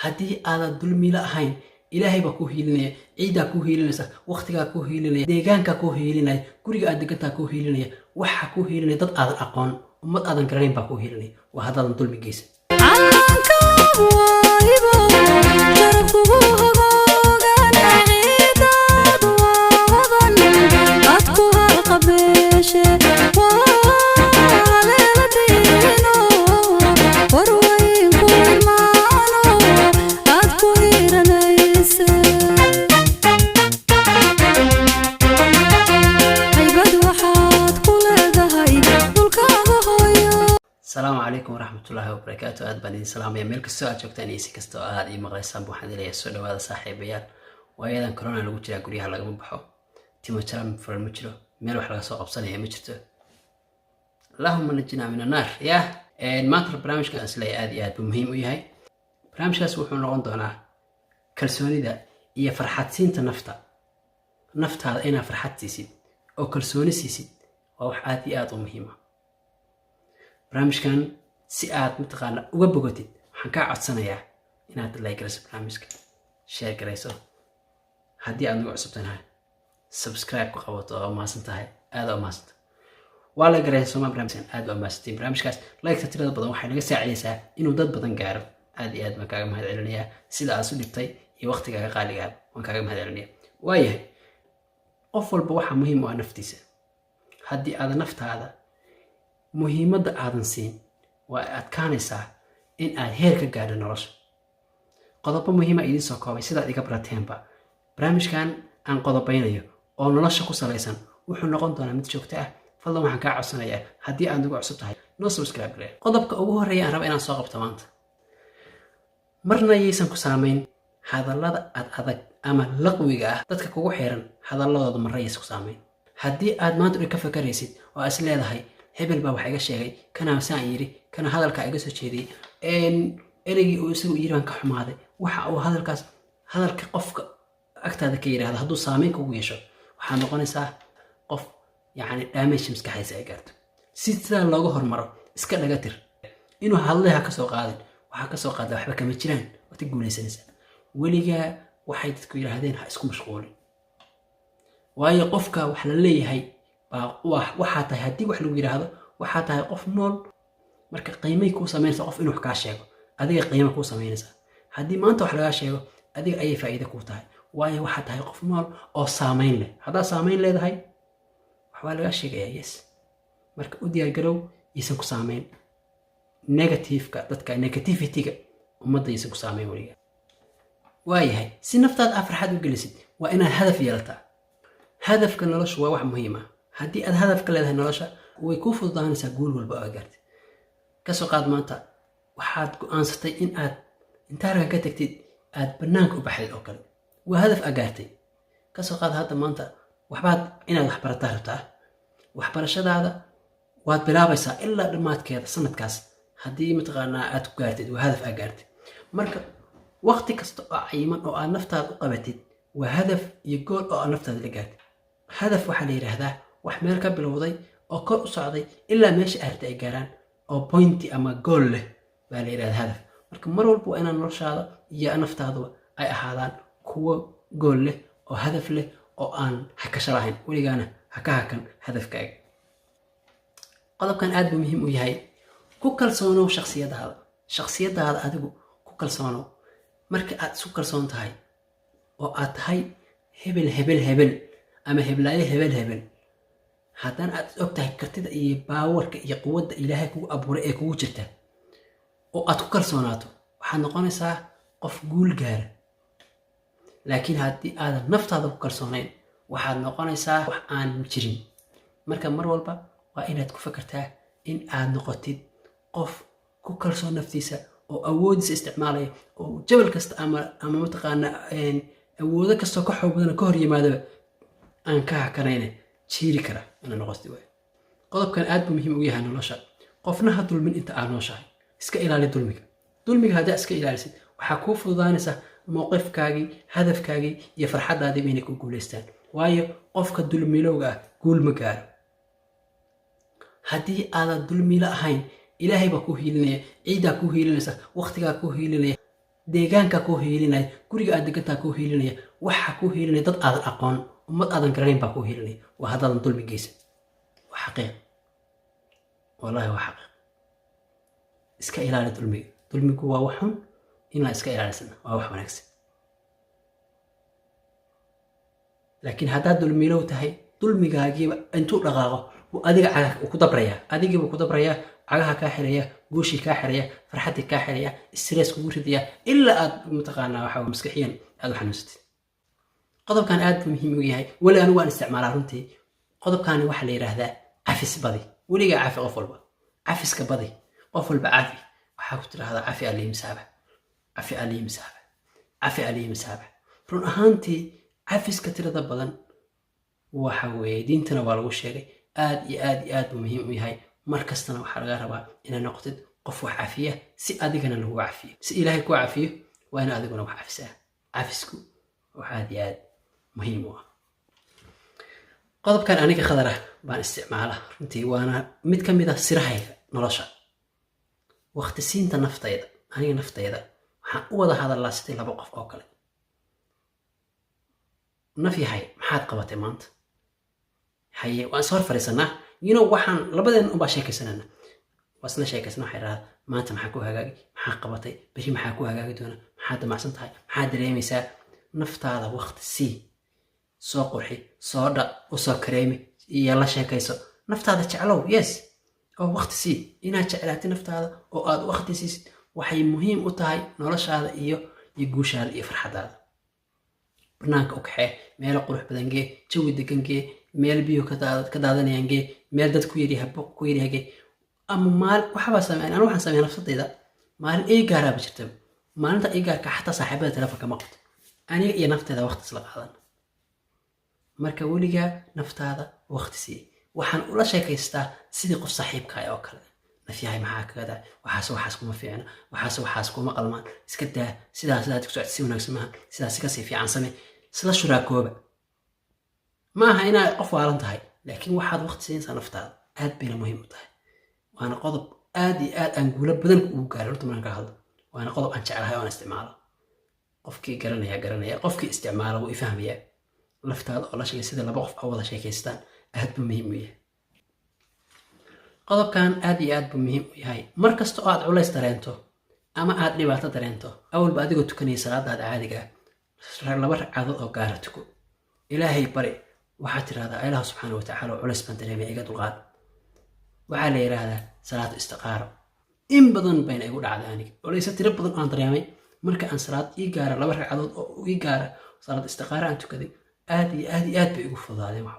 Haddii aadan dulmiilo ahayn, Ilaahay baa kuu hiilinaya, ciiddaa kuu hiilinaysa, waqtigaa kuu hiilinaya, deegaankaa kuu hiilinaya, guriga aad degantaa kuu hiilinaya, waxaa kuu hiilinaya dad aadan aqoon, ummad aadan garanayn baa kuu hiilinaya. Waa haddaadan dulmi geysan. Calankaadu waa hibo, sharafkugu hagoogan, ciidaadu waa hodan, aad ku halqabeeshe, waa haleeladiino, warweyn ku irmaano, aad ku hiiranayse. Haybad waxaad ku leedahay dhulkaaga hooyo. Asalaamu calaykum waraxmatullaahi wabarakaatu. Aad baan idin salaamaya meel kastoo aad joogtaan iyo si kastoo aad ii maqlaysaan. Waxaan leeyahay soo dhawaada, saaxiibayaal. Waayadan corona lagu jiraa, guryaha lagama baxo, timo jaran furan ma jiro, meel wax laga soo qabsanaya ma jirto. Allahuma najinaa min annaar. Yah, maanta barnaamijkan isleeyahay aad iyo aad buu muhiim u yahay. Barnaamijkaas wuxuu noqon doonaa kalsoonida iyo farxadsiinta nafta. Naftaada inaad farxad siisid oo kalsooni siisid waa wax aad iyo aad u muhiima. Barnaamijkan si aad mataqaana uga bogatid, waxaan kaa codsanayaa inaad like garayso barnaamijka, share garayso, haddii aad nagu cusubtanahay subscribe ku qabato. Oo mahadsan tahay, aad oo mahadsanta. Waa la garaysa sooma? Barnaamijkan aad baa mahadsantiin. Barnaamijkaas like-ta tirada badan waxay naga saacidaysaa inuu dad badan gaaro. Aad iyo aad baan kaaga mahad celinayaa sida aad isu dhibtay iyo waqtigaaga qaaligaa, waan kaaga mahad celinaya. Waayahay, qof walba waxaa muhiim u ah naftiisa. Haddii aadan naftaada muhiimadda aadan siin, waa adkaanaysaa in aad heer ka gaadho nolosha. Qodobo muhiima idiin soo koobay sidaad iga barateenba. Barnaamijkan aan qodobaynayo oo nolosha ku salaysan wuxuu noqon doonaa mid joogto ah. Fadlan waxaan kaa codsanayaa, haddii aad nagu cusub tahay, noo subscribe garee. Qodobka ugu horreeya aan raba inaan soo qabto maanta: marna yaysan ku saamayn hadallada ad adag ama laqwiga ah. Dadka kugu xiran hadalladooda marna yaysan ku saamayn. Haddii aad maanta dhan ka fakaraysid oo is leedahay hebel baa wax iga sheegay, kana saan yidhi, kana hadalkaa iga soo jeediyey, ereygii uu isagu yidhi baan ka xumaaday, waxa uu hadalkaas, hadalka qofka agtaada ka yidhahda hadduu saameyn kugu yeesho, waxaad noqonaysaa qof yacni damage maskaxdiisa ay gaarto. Si sidaa looga hormaro, iska dhaga tir. Inuu hadlay ha ka soo qaadin, waxaa ka soo qaada waxba kama jiraan, waad ka guulaysanaysaa. Weligaa waxay dadku yidhaahdeen ha isku mashquulin, waayo qofka wax la leeyahay baa waxaa tahay. Haddii wax lagu yidhaahdo, waxaa tahay qof nool. Marka qiimay kuu samaynaysa qof inuu wax kaa sheego, adiga qiimo kuu samaynaysaa. Haddii maanta wax lagaa sheego, adiga ayay faa'iide kuu tahay, waayo waxaa tahay qof nool oo saamayn leh. Haddaad saamayn leedahay, waxbaa lagaa sheegayaa, yes. Marka u diyaargarow, yaysan ku saamayn negativeka dadka, negativity-ga ummadda yaysan ku saamayn weliga. Waayahay, si naftaada aa farxad u gelisid, waa inaad hadaf yeelataa. Hadafka noloshu waa wax muhiim ah. Haddii aad hadaf ka leedahay nolosha, way kuu fududaanaysaa guul walba oo gaartid. Kasoo qaad maanta waxaad go'aansatay in aad intaarkan ka tagtid, aad bannaanka u baxdid oo kale, waa hadaf aa gaartay. Kasoo qaad hadda maanta waxbaad inaad waxbarataa rabtaa. Waxbarashadaada waad bilaabaysaa ilaa dhammaadkeeda sanadkaas. Haddii mataqaanaa aad ku gaartid, waa hadaf aa gaartid. Marka waqti kasta oo cayiman oo aad naftaada u qabatid waa hadaf iyo goal oo aad naftaada la gaartid. Hadaf waxaa la yidhaahdaa wax meel ka bilowday oo kor u socday ilaa meesha aarta ay gaaraan, oo point ama goal leh baa la yidhahdaa hadaf. Marka mar walba waa inaa noloshaada iyo naftaaduba ay ahaadaan kuwo goal leh oo hadaf leh oo aan hakasho lahayn. Weligaana ha ka hakan hadafkaaga. Qodobkan aad buu muhiim u yahay. Ku kalsoonow shaksiyadaada. Shaksiyadaada adigu ku kalsoonow. Marka aad isku kalsoon tahay oo aad tahay hebel hebel hebel ama heblaayo hebel hebel, haddana aad is og tahay kartida iyo power-ka iyo quwadda Ilaahay kugu abuuray ee kugu jirta, oo aad ku kalsoonaato, waxaad noqonaysaa qof guul gaara. Laakiin haddii aadan naftaada ku kalsoonayn, waxaad noqonaysaa wax aan jirin. Marka mar walba waa inaad ku fakartaa in aad noqotid qof ku kalsoon naftiisa oo awoodiisa isticmaalaya, oo jabal kasta ama mataqaana awoodo kastoo ka xoog badan ka hor yimaadaba aan ka hakanayna jiiri kara inaad noqotid waay. Qodobkan aad buu muhiim ugu yahay nolosha. Qofna ha dulmin inta aad nooshahay. Iska ilaali dulmiga. Dulmiga haddaa iska ilaalisid, waxaa kuu fududaanaysa mowqifkaagii, hadafkaagii iyo farxaddaadiiba inay ku guulaystaan, waayo qofka dulmilowga ah guul ma gaaro. Haddii aadan dulmilo ahayn, Ilaahay baa kuu hiilinaya, ciiddaa kuu hiilinaysa, waqtigaa kuu hiilinaya. Deegaankaa kuu hiilinaya, guriga aad degantaa kuu hiilinaya, waxa kuu hiilinaya dad aadan aqoon, ummad aadan garanayn baa kuu hiilinaya. Waa haddaadan dulmi geysan. Waa xaqiiq, wallahi waa xaqiiq. Iska ilaali dulmiga. Dulmigu waa wax xun, in la iska ilaalisana waa wax wanaagsan. Laakiin haddaad dulmiilow tahay, dulmigaagiiba intuu dhaqaaqo buu adiga cagaha ku dabrayaa, adigiibuu ku dabrayaa, cagaha kaa xiraya, guushii kaa xiraya, farxaddii kaa xiraya, stress kugu ridaya, ilaa aad mataqaanaa waxa maskaxiyan aad u xanuunsatid. Qodobkan aad buu muhiim u yahay, weli anigu waan isticmaalaa runtii. Qodobkaani waxaa la yidhaahdaa cafis badi. Weligaa cafi qof walba, cafiska badi, qof walba cafi. Waxaa ku tidhaahdaa cafi alii misaaba, cafi alii misaaba, cafi alii misaaba. Run ahaantii cafiska tirada badan waxa weeye, diintana waa lagu sheegay, aad iyo aad iyo aad buu muhiim u yahay. Mar kastana waxaa laga rabaa inaad noqotid qof wax cafiya, si adigana lagu cafiyo. Si Ilaahay kuu cafiyo, waa in adiguna wax cafisaa. Cafisku wax aad iyo aad muhiim u ah. Qodobkan aniga Khadar ah baan isticmaala runtii, waana mid ka mid ah sirahayga nolosha: waqti siinta naftayda. Aniga naftayda waxaan u wada hadallaa sidii laba qof oo kale. Naf yahay, maxaad qabatay maanta? Haye, waan is hor fadhiisanaa, waxaan labadeen unbaa sheekaysanana, waa isla sheekaysana. Waxay idhahdaa, maanta maxaa ku hagaagi? Maxaa qabatay? Beri maxaa ku hagaagi doona? Maxaa damacsan tahay? Maxaa dareemaysaa? Naftaada waqti sii, soo qurxi, soo dhaq, u soo kareemi iyo la sheekayso. Naftaada jeclow, yes, oo waqti sii. Inaad jeclaatid naftaada oo aad waqti siisid waxay muhiim u tahay noloshaada iyo guushaada iyo farxadaada. Banaanka u kaxee, meelo qurux badan gee, jawi degan gee, meel biyo ka daadanayaan gee, meel dad ku yaryaha, buuq ku yaryaha gee. Ama maal waxbaa sameyn. Anu waxaan sameeya nafsadayda maalin ii gaaraaba jirta. Maalinta ii gaarka xataa saaxiibada telefonka ma qabto, aniga iyo nafteeda waqti isla qaadan. Marka weligaa naftaada waqti sii. Waxaan ula sheekaystaa sidii qof saaxiibkaaya oo kale. Nafyahay, maxaa kaga daa? Waxaas waxaas kuma fiicna, waxaas waxaas kuma qalmaan, iska daa sidaa, sidaad ku socota si wanaagsan maaha, sidaas kasii fiican same. Isla shuraakooba. Ma aha inaad qof waalan tahay, laakiin waxaad waqti siinaysaa naftaada, aad bayna muhiim u tahay. Waana qodob aad iyo aad aan guulo badan ugu gaaray runta markaan ka hadlo, waana qodob aan jeclahay oo aan isticmaalo. Qofkii garanaya garanaya, qofkii isticmaala wuu ifahmayaa. Laftaada oo la sheegay sida laba qof a wada sheekaystaan aad buu muhiim u yahay. Qodobkan aad iyo aad buu muhiim u yahay. Mar kasta oo aad culays dareento ama aad dhibaato dareento, awalba adigoo tukanaya salaadaada caadiga ah, laba ragcadood oo gaara tuko, Ilaahay bari. Waxaad tidhahdaa, Ilaah subxaana watacaala, culays baan dareemaya, iga dulqaad. Waxaa la yidhaahdaa salaatu istiqaaro. In badan bayna igu dhacday aniga culayso tiro badan aan dareemay, marka aan salaad ii gaara, laba ragcadood oo ii gaara, salaad istiqaaro aan tukaday, aad iyo aad iyo aad bay igu fududaadeen wax.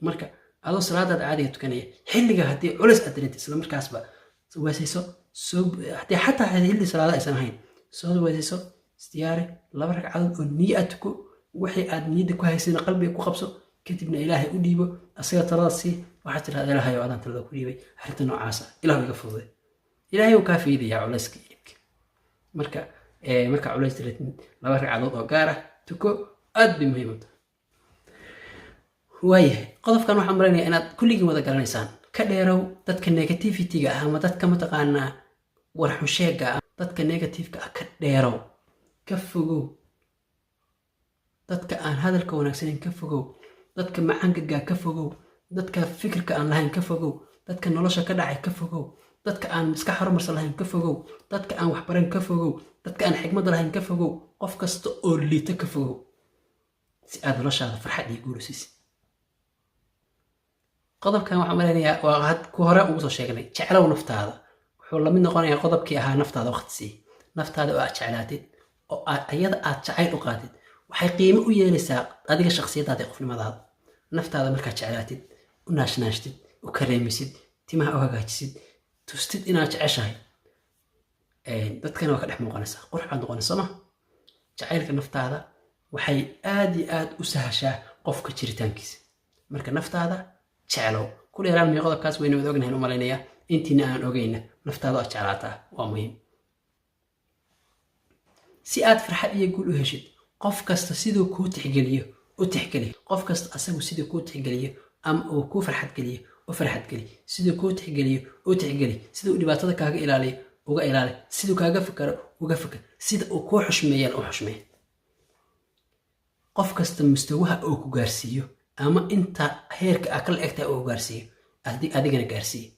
Marka adoo salaadaad caadiga tukanaya, xilliga haddii culays aad dareentay, isla markaasba weesayso, soo haddii xataa xilli salaada aysan ahayn, soo weesayso, isdiyaari, laba ragcadood oo niyo aad tuko. Wixii aad niyadda ku haysayna qalbiga ku qabso, kadibna Ilaahay u dhiibo, asaga talada sii. Waxaad tidhahdaa, Ilaahay oo adaan talada ku dhiibay arrinta noocaasa, Ilahu iga fududay. Ilaahay uu kaa fiidayaa culayska iyo dhibka. Marka markaa culays dareetid, laba ragcadood oo gaar ah tuko, aad bay muhiim u tahay. Waayahay, qodobkan waxaan malaynayaa inaad kulligiin wada garanaysaan: ka dheerow dadka negativity-ga ah ama dadka mataqaanaa warxunsheega ah. Dadka negative-ka ah ka dheerow, ka fogow. Dadka aan hadalka wanaagsanayn ka fogow, dadka macangaga ka fogow, dadka fikirka aan lahayn ka fogow, dadka nolosha ka dhacay ka fogow, dadka aan maskax horumarsan lahayn ka fogow, dadka aan waxbaran ka fogow, dadka aan xikmadda lahayn ka fogow, qof kasta oo liita ka fogow, si aad noloshaada farxad iyo guul u siisid. Qodobkan waxaan malaynayaa waa had ku hore ugu soo sheegnay, jeclow naftaada. Wuxuu lamid noqonayaa qodobkii ahaa naftaada waqti sii. Naftaada oo aad jeclaatid oo aad ayada aad jacayl u qaadid waxay qiimo u yeelaysaa adiga shakhsiyadaada iyo qofnimadaada. Naftaada markaad jeclaatid, u naashnaashtid, u kareemisid, timaha u hagaajisid, tustid inaad jeceshahay, dadkana waa ka dhex muuqanaysaa, qurux baad noqonaysa, soo ma? Jacaylka naftaada waxay aad iyo aad u sahashaa qofka jiritaankiisa. Marka naftaada jeclow. Ku dheeraan miyo qodobkaas, wayna wada ognahayn u malaynayaa. Intiina aan ogeyna, naftaada aad jeclaataa waa muhiim si aad farxad iyo guul u heshid. Qof kasta siduu kuu tixgeliyo u tixgeli. Qof kasta asagu siduu kuu tixgeliyo ama uu kuu farxad geliyo u farxad geli. Siduu kuu tixgeliyo u tixgeli. Siduu dhibaatada kaaga ilaaliyo. Uga ilaali. Siduu kaaga fikero uga fikir, sida uu kuu xushmeeyana u xushmeeya. Qof kasta mustawaha uu ku gaarsiiyo ama inta heerka aa kala egtahay uu gaarsiiyo, adigana gaarsiiyo.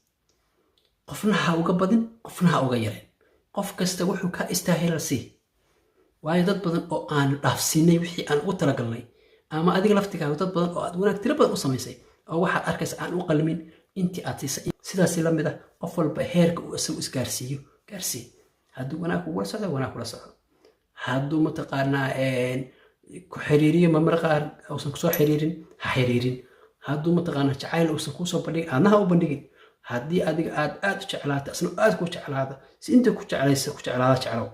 Qofna ha uga badin, qofna ha uga yareen. Qof kasta wuxuu ka istaahila sii, waayo dad badan oo aan dhaafsiinay wixii aan ugu talagalnay, ama adiga laftigaaga dad badan oo aad wanaag tiro badan u samaysay oo waxaad arkaysa aan u qalmin intii aad siisay. Sidaasi la mid ah, qof walba heerka uu isagu isgaarsiiyo gaarsiiyo. Hadduu wanaag kugula socdo, wanaag kula socdo. Hadduu mataqaanaa ku xiriiriyo, mamar qaar uusan kusoo xiriirin, ha xiriirin. Hadduu mataqaanaa jacayl uusan kuusoo bandhigin, aadna ha u bandhigin. Haddii adiga aad aad u jeclaata, isna aad ku jeclaada, si inta ku jeclaysa ku jeclaada, jeclow,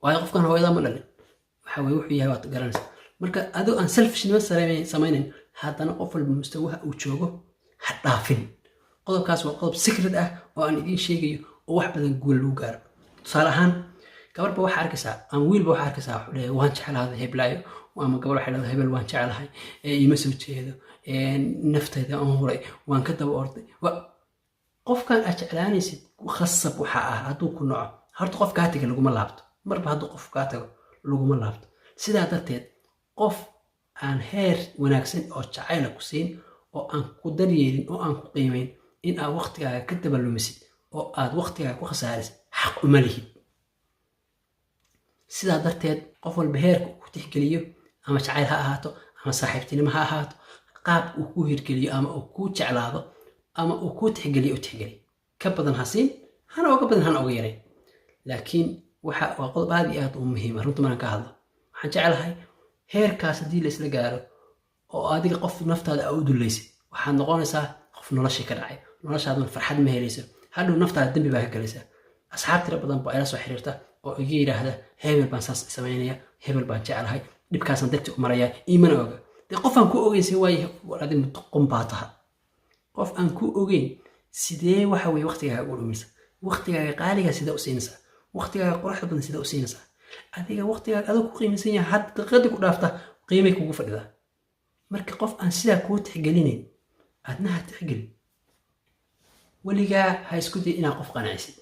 waayo qofkan hooyadaa ma dhalin. Waxa weye wuxuu yahay waad garanaysa. Marka adigoo aan selfishnimo samaynayn, haddana qof walba mustawaha uu joogo ha dhaafin. Qodobkaas waa qodob secret ah oo aan idiin sheegayo oo wax badan guul lagu gaaro. Tusaale ahaan, gabarba waxaa arkaysaa ama wiilba waxaa arkaysaa wuxuu leeyahay, "Waan jeclaaday heblaayo," ama gabar waxay leedahay, "Hebel waan jeclahay, iima soo jeedo, naftayda aan huray, waan ka daba orday." Qofkan aad jeclaanaysid khasab waxa ah hadduu ku naco. Horta qof kaa taga laguma laabto. Marba hadduu qof kaa tago, laguma laabto. Sidaa darteed, qof aan heer wanaagsan oo jacayla ku siin oo aan ku daryeelin oo aan ku qiimayn, in aad waqtigaaga ka dabalumisid oo aad waqtigaaga ku khasaarisid, xaq uma lihid. Sidaa darteed, qof walba heerka uu ku tixgeliyo, ama jacayl ha ahaato ama saaxiibtinimo ha ahaato, qaab uu ku hirgeliyo ama uu kuu jeclaado ama uu kuu tixgeliyo u tixgeliyo. Ka badan ha siin, hana oga badan, hana oga yarayn. Laakiin waxa waa qodob aad iyo aad u muhiima. Runta maraan ka hadlo, waxaan jeclahay heerkaas haddii la isla gaaro oo adiga qof naftaada aa u dulaysid, waxaad noqonaysaa qof noloshii ka dhacay. Noloshaaduna farxad ma helayso. Hadhow naftaada dembi baa ka galaysaa. Asxaab tira badan baa ila soo xiriirta oo iga yidhaahda, "Hebel baan saas samaynaya, hebel baan jeclahay, dhibkaasaan darti u marayaa, iimana oga." Dee qof aan ku ogeyn see waaye? Adi doqon baa taha. Qof aan ku ogeyn sidee waxa weye waqtigaaga u dhumaysa? Waqtigaaga qaaligaa sidee u siinaysaa? Waqtigaaga quruxda badan sidee u siinaysaa? Adiga waqtigaaga adoo ku qiimaysan yahay, had daqiiqadii ku dhaafta qiimay kugu fadhidaa. Marka qof aan sidaa kuu tixgelinayn, adna ha tixgelin. Weligaa ha isku day inaad qof qancisid.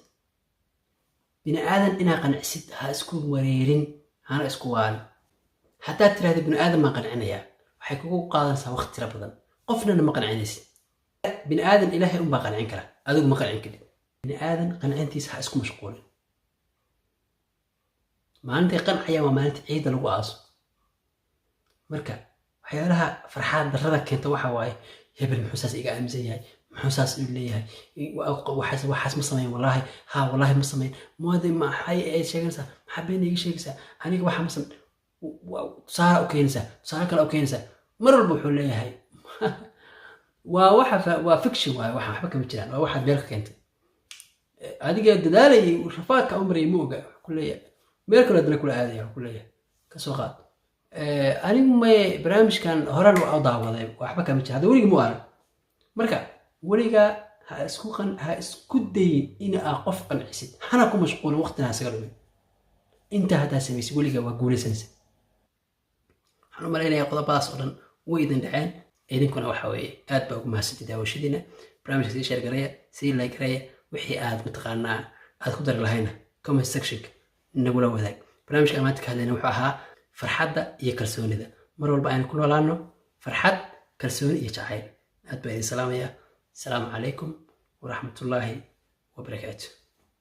Bini aadan inaad qancisid ha isku wareerin, hana isku waalin. Haddaad tirahda, "Bini aadan baan qancinayaa," waxay kugu qaadanaysaa waqti tira badan. Qofnana ma qancinaysid. Bini aadan Ilaahay unbaa qancin kara, adigu ma qancin karid. Bini aadan qancintiisa ha isku mashquulin. Maalintay qancayaan waa maalinta ciidda lagu aaso. Marka waxyaalaha farxaad darrada keenta waxa waaye, "Hebel muxuu saas iga aaminsan yahay? Muxuu saas u leeyahay? Waxaas ma samayn, wallaahi, ha, wallaahi ma samayn." Muwaadin, maxay ay sheeganaysaa? Maxaa been iga sheegaysaa? Aniga waxa ma samayn. Tusaale u keenaysaa, tusaale kale u keenaysaa. Mar walba wuxuu leeyahay, "Waa waxa waa fiction waaye, waxa waxba kama jiraan, waa waxaad meel ka keentay." Adiga dadaalayay, rafaadka u marayay ma oga. Wuxuu ku leeyahay meel kale, haddana kula aadaya. Wuxuu ku leeyahay, "Kasoo qaad, anigu may barnaamijkan horaan waa u daawaday, waxba kama jira." Hadda weligii mu arag. Marka weligaa ha isku dayin in aa qof qancisid, hana ku mashquulin, waqtina ha isaga dhumin. Intaa haddaa samaysid, weligaa waa guulaysanaysa. Waxaan u malaynayaa qodobadaas oo dhan way idin dhaceen. Idinkuna waxa weeye aad baa ugu mahadsantay daawashadiina. Barnaamijka sii share gareeya, sii like gareeya. Wixii aad mataqaanaa aad ku dari lahayna, comment sectionka nagula wadaag. Barnaamijka aan maanta ka hadlayna wuxuu ahaa farxadda iyo kalsoonida. Mar walba aynu ku noolaano farxad, kalsooni iyo jacayl. Aad baa idin salaamaya. Asalaamu calaykum waraxmatullaahi wabarakaatu.